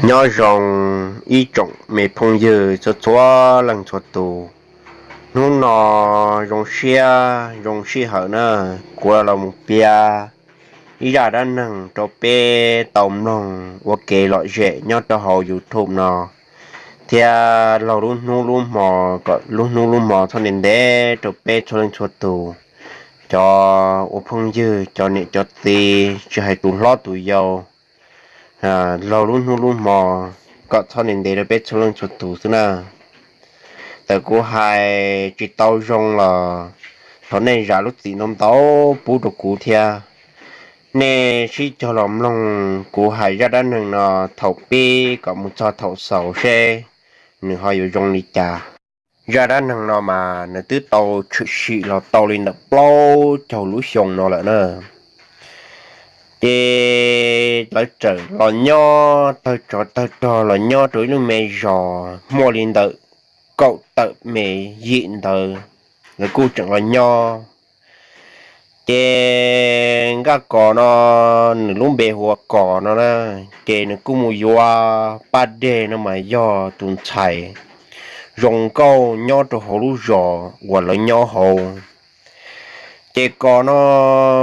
Nyob zoo ib tsoom me phooj ywg txhua txhua leej txhua tus. Hnub no zoo siab zoo sij hawm na, kuv los mus piav ib zaj dab neeg rau peb tau mloog ua kev lom zem nyob rau hauv YouTube no, thiab laug lub hnub lub hmo, kom lub hnub lub hmo txhob ntev ntev rau peb txhua leej txhua tus, cov ua phooj ywg, cov niam cov txiv, tsis hais tus hlob tus yau, laug lub hnub lub hmo kom txhob ntev ntev rau peb txhua leej txhua tus xwb na. Txawm kuv hais tsis tau zoo los thov nej zam lub txim ntau ntau pub rau kuv thiab. Nej sib cog los mloog kuv hais zaj dab neeg no thaum pib kom mus txog thaum xaus seb nws ho yuav zoo li cas. Zaj dab neeg no mas nws twb tau tshwm sim los tau li ntawm plaub caug lub xyoo no lawm na. Ces lawv txawm los nyob tawg tsov tawg rog los nyob rau ib lub me zos muaj li ntawm kaum tawm me yim ntawd, lawv kuj tseem los nyob. Ces Nkaj Kos no, nws lub npe hu ua Kos no na, ces nws kuj mus yuav Paj Dej no mas yog tus ntxhais zoo nkauj nyob rau hauv lub zos uas lawv nyob hauv. Ces Kos no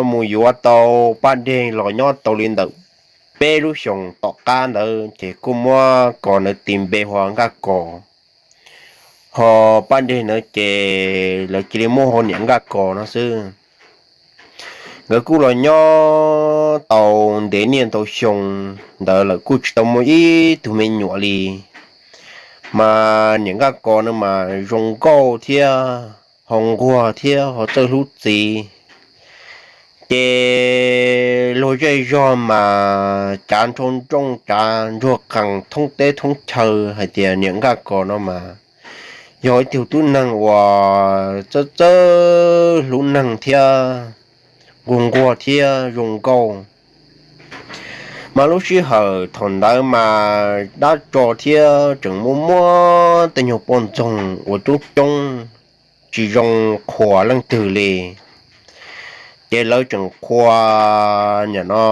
mus yuav tau Paj Dej los nyob tau li ntawm peb lub xyoos tom qab ntawd ces kuj muab Kos ntawd tis npe hu ua Nkaj Kos. Ho Paj Dej ntawd ces lawv cia li muab hu ua niam Nkaj Kos no xwb. Nkawd kuj los nyob tau ntev niaj ntau xyoo ntawd lawm kuj tsis tau muaj ib tug me nyuam li. Mas niam Nkaj Kos no mas zoo nkauj thiab ho nquag thiab ho txawj hlub txiv. Ces luag zej zog mas cav nrhau nrooj cav ntsuag qees thoob teb thoob chaw hais tias niam Nkaj Kos no mas yog ib tug tub neeg uas txawj txawj hlub neeg thiab nquag nquag thiab zoo nkauj. Mas lub sij hawm thaum ntawd mas dab tsov thiab tseem muaj muaj tej nyuag poj ntxoog uas coob coob tsis zoo qhuas leej twg li. Ces lawv tseem qhuas, nim no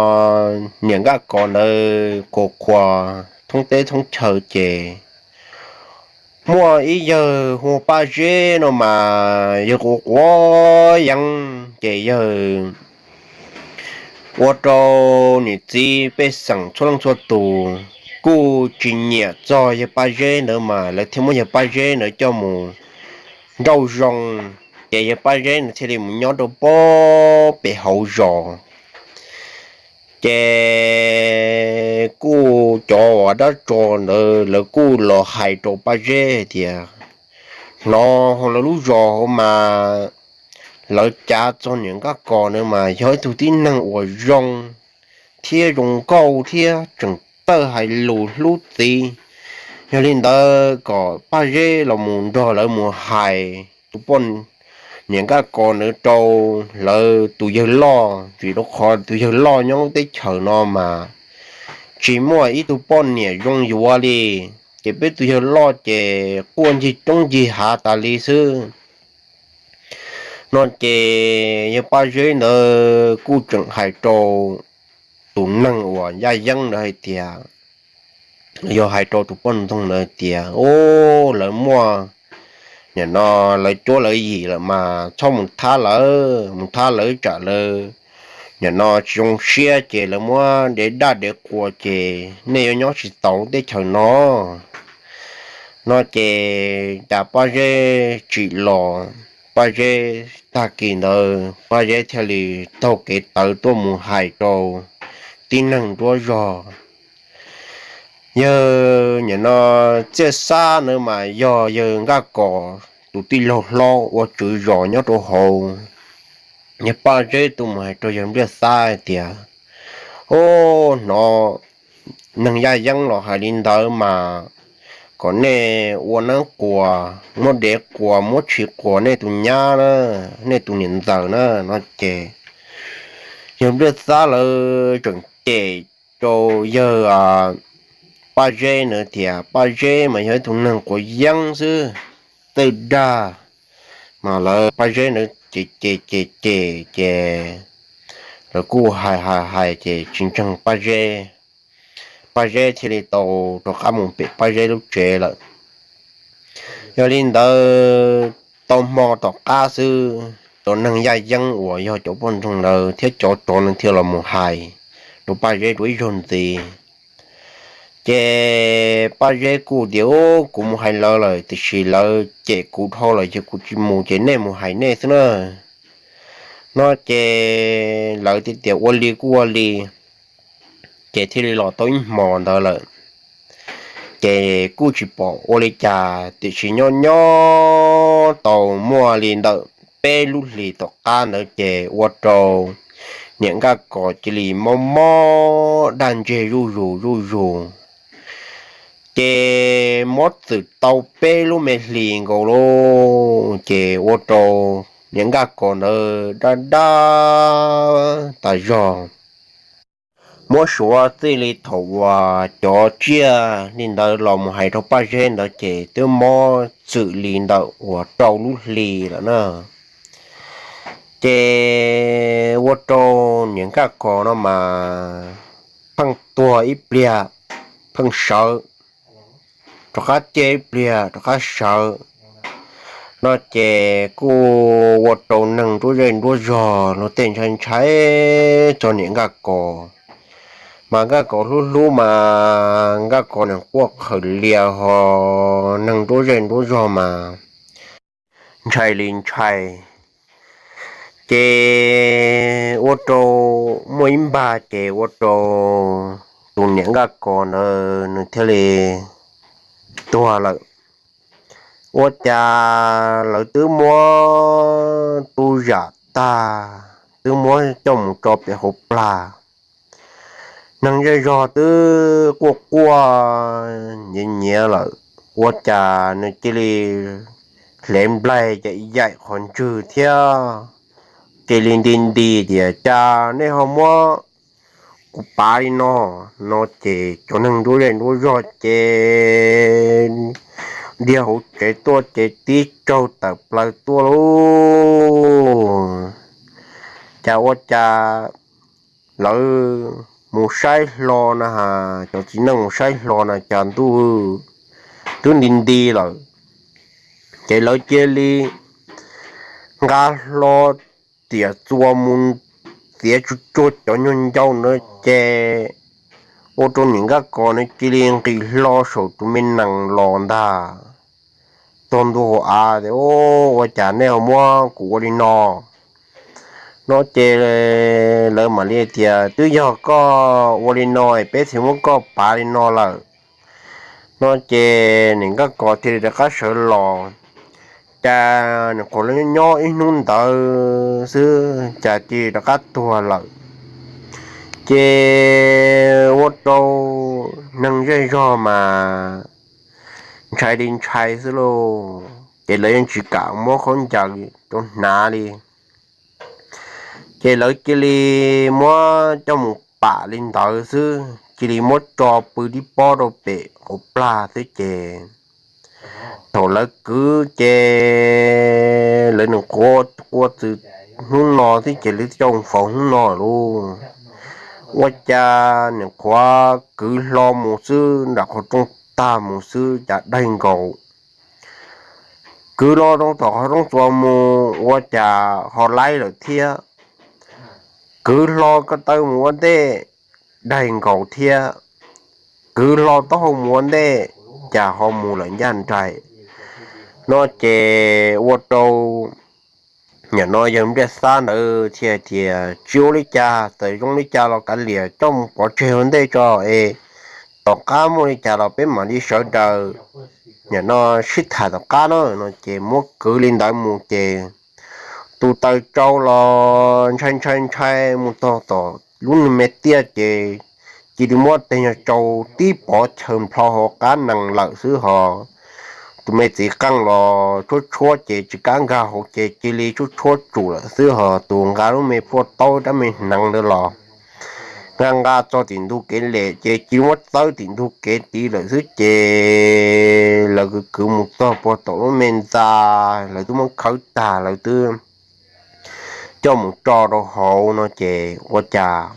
niam Nkaj Kos ntawd qhuas qhuas thoob teb thoob chaw ces muaj ib yawg hu ua Paj Zeb no mas yawg quav quav yeeb ces yawg ua rau niam txiv pej xeem txhua leej txhua tus kuj tsis nyiam txog yawg Paj Zeb ntawd mas lawv thiaj muab yawg Paj Zeb ntawd coj mus nrauj zoo, ces yawg Paj Zeb ntawd thiaj li mus nyob rau pem hauv zos. Ces kuj cov uas dab tsov ntawd lawv kuj los hais rau Paj Zeb hais tias, hnov hauv lawv lub zos hauv mas lawv cav txog niam Nkaj Kos ntawd mas yog ib tug tib neeg uas zoo thiab zoo nkauj thiab tseem txawj hais lus hlub txiv. Yog li ntawd kom Paj Zeb los mus nrog lawv mus hais tus poj niam Nkaj Kos ntawd rau lawv tus yawg loj, vim rau qhov tus yawg loj nyob lub teb chaws no mas tsis muaj ib tug poj niam zoo yuav li. Ces peb tus yawg loj ces quaj ncig roob ncig hav tas li xwb. No ces yawg Paj Zeb ntawd kuj tseem hais rau tus neeg uas yaj yeeb ntawd hais tias, yog hais rau tus poj ntxoog ntawd hais tias, u, lawv muaj, nim no lawv cuab lawv yim lawm mas txhob mus thab lawv, mus thab lawv tsam lawv nim no tsis zoo siab ces lawv muab dev daj dev quas ces nej yuav nyob tsis tau lub teb chaws no. No ces cas Paj Zeb tsim los, Paj Zeb tag kis ntawd Paj Zeb thiaj li taug kev tawv tuaj mus hais rau tib neeg nruab zog. Yawg nim no Txiaj Xab ntawd mas yog yawg Nkaj Kos tus tij laug hlob ua tswv zos nyob rau hauv. Yawg Paj Zeb tuaj mus hais rau yawg Npliaj Xab hais tias, u, hnov neeg yaj yeeb los hais li ntawd mas kom nej ua neeb quas, muab dev quas muab tshis quas nej tus nyab na, nej tus niam ntxawm na. No ces yawg Npliaj Xab lawv tseem cem rau yawg Paj Zeb ntawd tias Paj Zeb mas yog ib tug neeg quav yeeb xwb, txawj dag. Mas lawv Paj Zeb ntawd ces ces ces ces ces lawv kuj hais hais hais ces tsis ntseeg Paj Zeb. Paj Zeb thiaj li tau rov qab mus pem Paj Zeb lub tsev lawm. Yog li ntawd, tau hmo tom qab xwb, cov neeg yaj yeeb uas yog cov poj ntxoog ntawd thiab cov tsov no thiaj los mus hais rau Paj Zeb rau ib zaug ntxiv. Ces Paj Zeb kuj tias, Kuv mus hais lawv lawm, tiam sis lawv cem kuv dhau lawm ces kuv tsis mus, ces nej mus hais nej xwb na. No ces lawv thiaj tias, Ua li kuj ua li. Ces thiaj li los tau ib hmos ntawd lawm, ces kuj tsis pom ua li cas, tiam sis nyob nyob tau muaj li ntawm peb lub hlis tom qab ntawd ces ua rau niam Nkaj Kos cia li mob mob daj ntseg zuj zus zuj zus. Ces mob txwm tau peb lub me hlis nkaus lauj, ces ua rau niam Nkaj Kos ntawd daj daj tas zog. Muab suav txij li thaum uas cov tsiaj li ntawd los mus hais rau Paj Zeb ntawd ces twb mob txwm li ntawm uas rau lub hli lawm na. Ces ua rau niam Nkaj Kos no mas pheej tuag ib pliag, pheej sawv, rov qab ciaj ib pliag rov qab sawv. No ces kuj ua rau neeg nruab zej nruab zog luag tej ntshai ntshai txog niam Nkaj Kos. Mas Nkaj Kos hlub hlub mas Nkaj Kos niam quaj qhawv lias ho neeg nruab zej nruab zog mas ntshai li ntshai. Ces ua rau muaj ib npag ces ua rau tus niam Nkaj Kos ntawd nws thiaj li tuag lawm. Ua cas lawv twb muab tu zam tag, twb muab coj mus tso pem hauv plag, neeg zej zog twb quaj quaj nyiav nyiav lawm, ua cas nws cia li hle nplaig ces yaim qhov ntswg thiab cia li nti nti tias, Cas nej ho muab kuv pav li no? No ces cov neeg nruab zej nruab zog ces dhia hauv tsev tuaj ces tib tsaug tawm plaws tuaj lauj. Cas ua cas lawv mus saib hlo na, cov txiv neej mus saib hlo na cas ntuj twb nti nti lawm. Ces lawv cia li nqa hlo tiam txuas mus txiav tsuag tsuag cov nyuag ncau ntawd ces ua rau niam Nkaj Kos nws cia li nqis hlo saum tus me nees los ntag. Tog ntua hauv av tias, Ua cas nej ho muab kuv ua li no? No ces lawv mam li tias, Twb yog koj ua li no peb thiaj muab koj pav li no lawm. No ces niam Nkaj Kos thiaj li rov qab sawv los, cas nyuam qhuav los nyob ib hnub ntawd xwb cas cia li rov qab tuag lawm. Ces ua rau neeg zej zog mas ntshai li ntshai xwb lauj, ces lawv yeej tsis kam muab khaub ncaws rau hnav li. Ces lawv cia li muab coj mus pam li ntawd xwb, cia li muab tso pw tib pob rau pem hauv plag xwb ces thaum lawv kwv ces lawv nws quav quaj txog hnub no xwb ces lawv coj faus hnub no lauj. Ua cas nyuam qhuav kwv hlo mus xwb nram qhov rooj tag mus xwb cas daig nkaus. Kwv hlo rau tom qhov rooj txuas mus ua cas ho laib lawm thiab. Kwv hlo ko taw mus ua ntej daig nkaus thiab. Kwv hlo taub hau mus ua ntej cas ho mus lawm ncaj nraim. No ces ua rau nim no yawg Npliaj Xab ntawd thiaj tias, Tsis ua li cas, txawm zoo li cas los kav liam coj mus pov tseg ua ntej tso es tom qab muaj li cas los peb mam li sawv daws nim no sib tham tom qab na. No ces muab kwv li ntawd mus ces tus taws tsau los ntshai ntshai ntshai mus txog tom lub me tiaj ces cia li muab tej nyuag tsau tib pov chaw nplho hauv qab nees lawm xwb ho. Tus me txiv qeej los tshuab tshuab ces tsis kam nkag hauv ces cia li tshuab tshuab tsum lawm xwb ho. Tus nqa lub me plhuaj taub rab me hneev ntawd los nqa nqa txog tim ntug kev lem ces cia li muab txawb tim ntug kev tid lawm xwb ces lawv kwv kwv mus txog puag tom lub me ntxa, lawv twb muab khawb tag lawv twb coj mus tso rau hauv no ces ua cas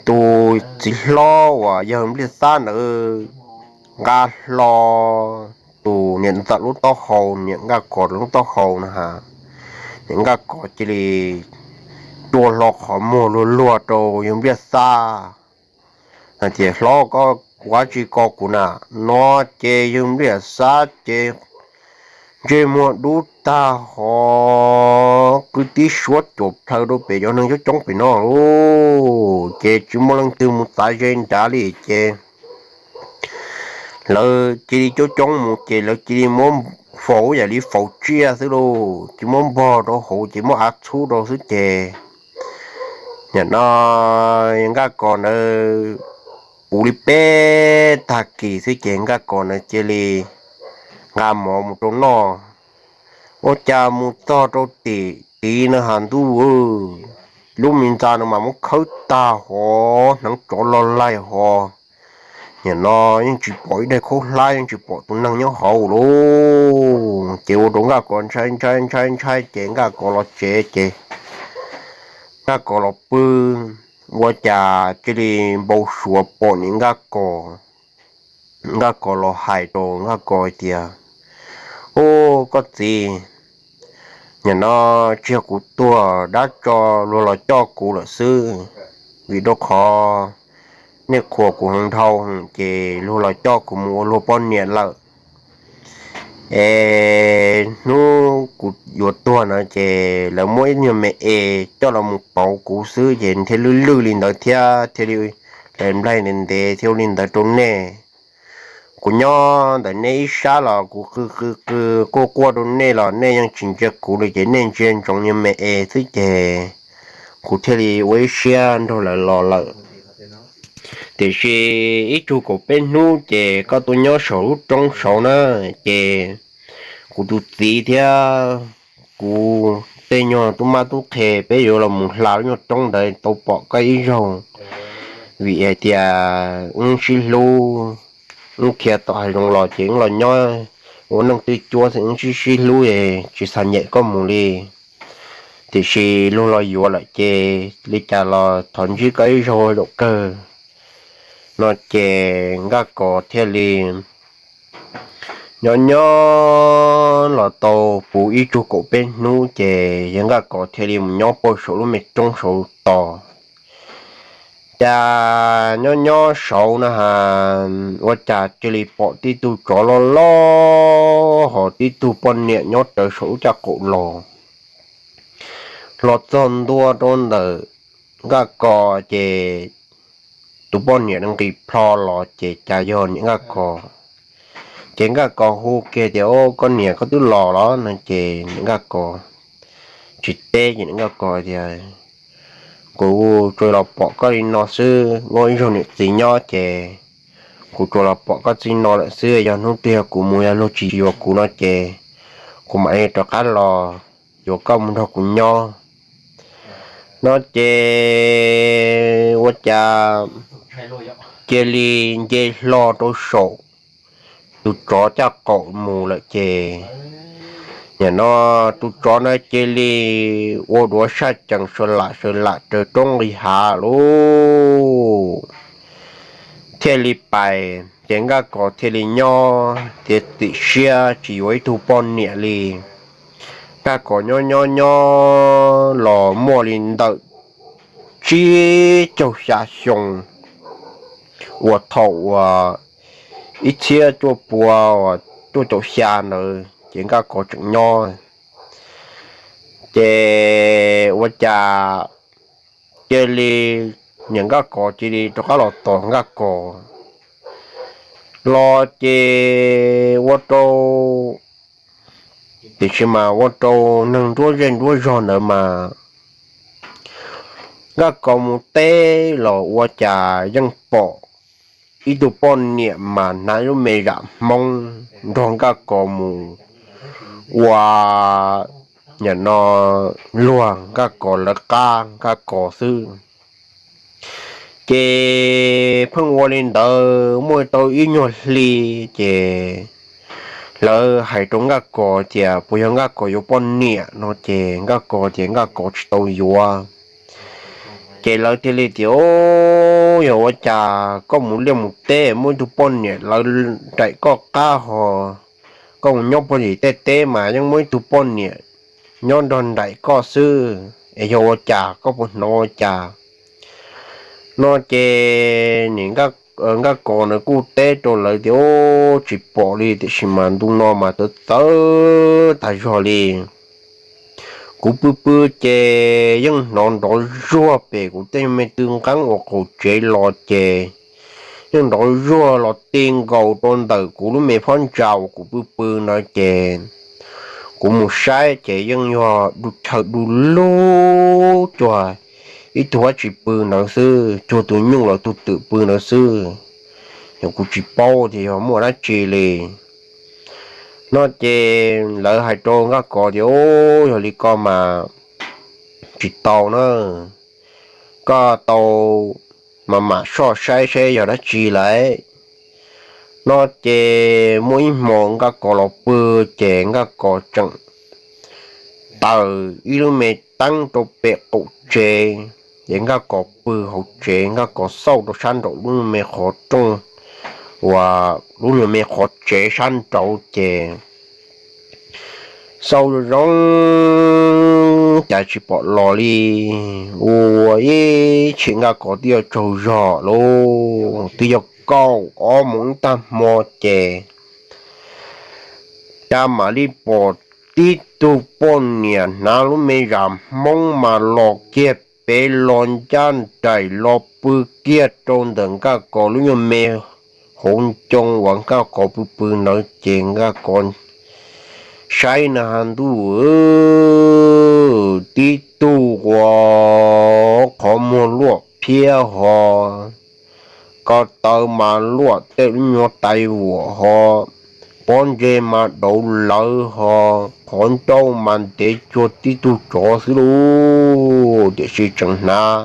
tus txiv hlob uas yog Npliaj Xab ntawd nqa hlo tus niam ntxawm lub taub hau, niam Nkaj Kos lub taub hau no ha, niam Nkaj Kos cia li rua hlo qhov muag luag luag rau yawg Npliaj Xab hais tias, Hlob, koj ua dab tsi ko kuv na? No ces yawg Npliaj Xab ces ntsej muag dub tag hov, qw tib suab cuam plhaw rau pem cov neeg coob coob pem no lauj. Ces tsis muaj leej twg mus txav ze nrad li ces lawv cia li coob coob mus ces lawv cia li muab faus yam li faus tsiaj xwb lauj, cia li muab npog rau hauv ces muab av txhub rau xwb ces nim no Nkaj Kos ntawd puv li peb tag kis xwb ces Nkaj Kos ntawd cia li nqa mov mus rau noj. Ua cas mus txog rau tim tid no has ntuj, lub me ntxa no mas muab khawb tag hov, hneev tsov loj laig hov. Nim no yeej tsis pom ib daig khaub hlab, yeej tsis pom tus neeg nyob hauv lauj. Ces ua rau Nkaj Kos ntshai ntshai ntshai ntshai ces Nkaj Kos los tsev ces Nkaj Kos los pw, ua cas cia li npau suav pom niam Nkaj Kos. Nkaj Kos los hais rau Nkaj Kos tias, Ub, koj txiv, nim no tsis yog kuv tuag dab tso, luag los coj kuv lawm xwb, vim rau qhov nej qhuas kuv heev dhau ces luag los coj kuv mus ua luag poj niam lawm. Es hnub kuv yuav tuag no ces lawv muab ib nyuag me es coj los mus pauv kuv xwb ces thiaj lwj lwj li ntawd thiab thiaj li nplaig ntev ntev thiaj ua li ntawd rau nej. Kuv nyob ntawm nej ib sab los kuv qw qw qw quaj quaj rau nej los nej yeej tsis ntsia kuv li ces nej ntsia ntsoov nyuag me es xwb ces kuv thiaj li ua ib siab nrog lawv los lawm. Tiam sis ib tsug kaum peb hnub ces koj tuaj nyob saum lub roob saud na, ces kuv tus txiv thiab kuv tej nyuag tub mab tub qhe peb yuav los mus hla lub nyuag roob ntawd tau pom koj ib zaug, vim hais tias wb sib hlub, wb khiav tom hav zoov los ces wb los nyob ua neej twj cuab xwb, wb sib sib hlub tsis txhob nyem koj mus li. Tiam sis luag los yuav lawm ces li cas los thov ntsib koj ib zaug zaum kawg. No ces Nkaj Kos thiaj li nyob nyob los tau puv ib tsug kaum peb hnub ces yawg Nkaj Kos thiaj li mus nyob puag saum lub me roob saud tos. Cas nyob nyob saud na has, ua cas cia li pom tib tug tsov loj loj hos tib tug poj niam nyob rawv saum lub caj qaum los. Los txog ntua rau ntawm Nkaj Kos ces tus poj niam nqis plho los ces cas yog niam Nkaj Kos. Ces Nkaj Kos hu kiag tias, Au, koj niam, koj twb los los? No ces niam Nkaj Kos tsis teb ces niam Nkaj Kos tias, Kuv tsuas los pom koj li no xwb, muaj ib zaug niam txiv nyob ces kuv tsuas los pom koj txij no lawm xwb, yog hnub twg yog kuv mus yog luag tsis yuav kuv no ces kuv mam li rov qab los yuav koj mus nrog kuv nyob. No ces ua cas cia li nce hlo rau saum tus tsov caj qaum mus lawm ces nim no tus tsov na cia li ua duav saj cees saw lam saw lam raws roob nqis hav lauj. Thiaj li pais ces Nkaj Kos thiaj li nyob tiav txim siab tsis yuav ib tug poj niam li. Nkaj Kos nyob nyob nyob los muaj li ntawm tsib caug xya xyoo uas thaum uas ib txhiab cuaj pua cuaj caum xya ntawd ces Nkaj Kos tseem nyob. Ces ua cas cia li niam Nkaj Kos cia li rov qab los tos Nkaj Kos los ces ua rau, tiam sis mas ua rau neeg nruab zej nruab zog ntawd mas Nkaj Kos mus teb los ua cas yeej pom ib tug poj niam mas hnav lub me zam Hmoob nrog Nkaj Kos mus ua, nim no luag Nkaj Kos lawv qab Nkaj Kos xwb. Ces pheej ua li ntawd muaj tau ib nyuag hli ces lawv hais rau Nkaj Kos tias puas yog Nkaj Kos yuav poj niam no ces Nkaj Kos tias Nkaj Kos tsis tau yuav. Ces lawv thiaj li tias, Yog ua cas koj mus liaj mus teb muaj ib tug poj niam lawv nraim koj qab ho, koj mus nyob puag tim tej teb mas yeej muaj ib tug poj niam nyob nrog nraim koj xwb es yog ua cas, koj puas hnov ua cas? No ces nim Nkaj Kos nws kuj teb rau lawv tias, Tsis pom li, tiam sis mas ntu no mas txawv txawv tag zog li. Kuv pw pw ces yeej hnov nrov zuag pem kuv tej me tw nqeeb uas qaum tsev los ces yeej nrov zuag los ti nkaus rau ntawm kuv lub me phab ntsa uas kuv pw pw ntawd ces kuv mus saib ces yeej yog du chaw du lug cuag ib tug dab tsi pw ntawd xwb, cuag tus nyuj los tus twm pw ntawd xwb. Yog kuv tsis paub tias yog muaj dab tsi li. No ces lawv hais rau Nkaj Kos tias, Yog li ko mas tsis tau na, koj tau mas mam soj saib saib yog dab tsi lawm. No ces muaj ib hmo Nkaj Kos los pw ces Nkaj Kos tseem taws ib lub me teeb rau pem qaum tsev, ces Nkaj Kos pw hauv tsev, Nkaj Kos xauj rau sab nraum lub me qhov rooj uas lub me qhov tsev sab nraud ces xauj zoo cas tsis pom los li. Ua ib chim Nkaj Kos twb yuav tsaug zog lauj, twb yuav kaum ob moos ib tag hmo ces cas mam li pom tib tug poj niam hnav lub me zam Hmoob mas los kiag pem los ncaj nraim los pw kiag rau ntawm Nkaj Kos lub nyuag me hauv ncoo uas Nkaj Kos pw pw ntawd ces Nkaj Kos saib na has ntuj, tib tug ua qhov muag luaj phiab ho, ko taw mas luaj tej lub nyuag tais vuam ho, pob ntseg mas dauv lawv ho, qhov ncauj mas ntev cuag tib tug tsov xwb lauj. Tiam sis tseem hnav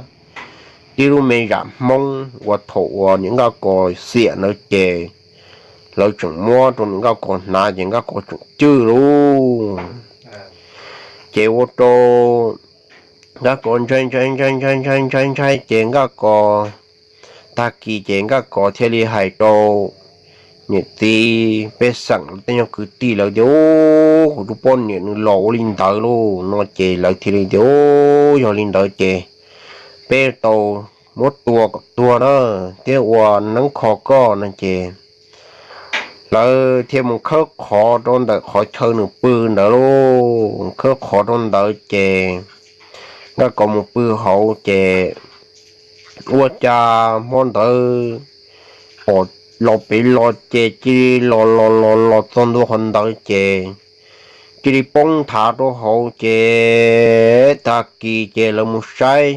tib lub me zam Hmoob uas thaum uas niam Nkaj Kos xiam ntawd ces lawv tseem muab rau niam Nkaj Kos hnav ces Nkaj Kos tseem cwj lauj. Ces ua rau Nkaj Kos ntshai ntshai ntshai ntshai ntshai ntshai ntshai ces Nkaj Kos, tag kis ces Nkaj Kos thiaj li hais rau niam txiv pej xeem tej nyuag kwv tij lawv tias, Kuv tus poj niam nws los ua li ntawd lauj. No ces lawv thiaj li tias, Yog li ntawd ces peb tau muab tua kom tuag na, thiab ua neeb kho koj no ces lawv thiaj mus khawb qhov rau ntawm qhov chaw nws pw ntawd lauj. Khawb qhov rau ntawd ces Nkaj Kos mus pw hauv ces ua cas hmo ntawd pom los pem los ces cia li los los los los txog ntua qhov ntawd ces cia li poob nthav rau hauv ces tag kis ces lawv mus saib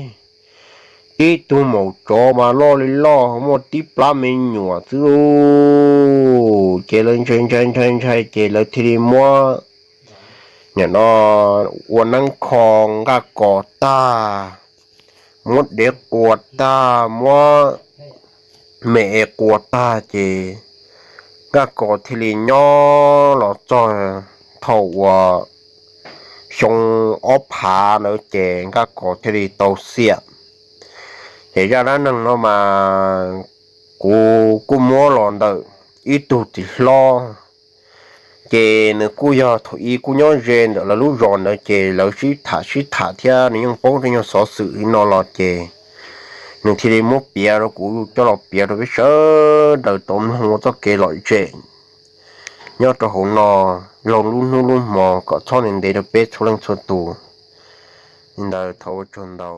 tib tug maum tsov mas loj li loj muaj tib plab me nyuam xwb lauj. Ces lawv ntshai ntshai ntshai ntshai ces lawv thiaj li muab, nim no ua neeb kho Nkaj Kos tag, muab dev quas tag, muab me es quas tag ces Nkaj Kos thiaj li nyob los txog thaum uas xyoo ob phav ntawd ces Nkaj Kos thiaj li tau xiam. Ces zaj dab neeg no mas kuv kuj muab los ntawm ib tug txiv hlob, ces nws kuj yog thaum ub kuj nyob ze ntawm lawv lub zos ntawd ces lawv sib tham sib tham thiab nws yeej paub tej nyuag xov xwm li no los ces nws thiaj li muab piav rau kuv coj los piav rau peb sawv daws tau mloog ua txoj kev lom zem nyob rau hauv no laug lub hnub lub hmo kom txhob ntev ntev rau peb txhua leej txhua tus. Li ntawd thov ua tsaug ntau.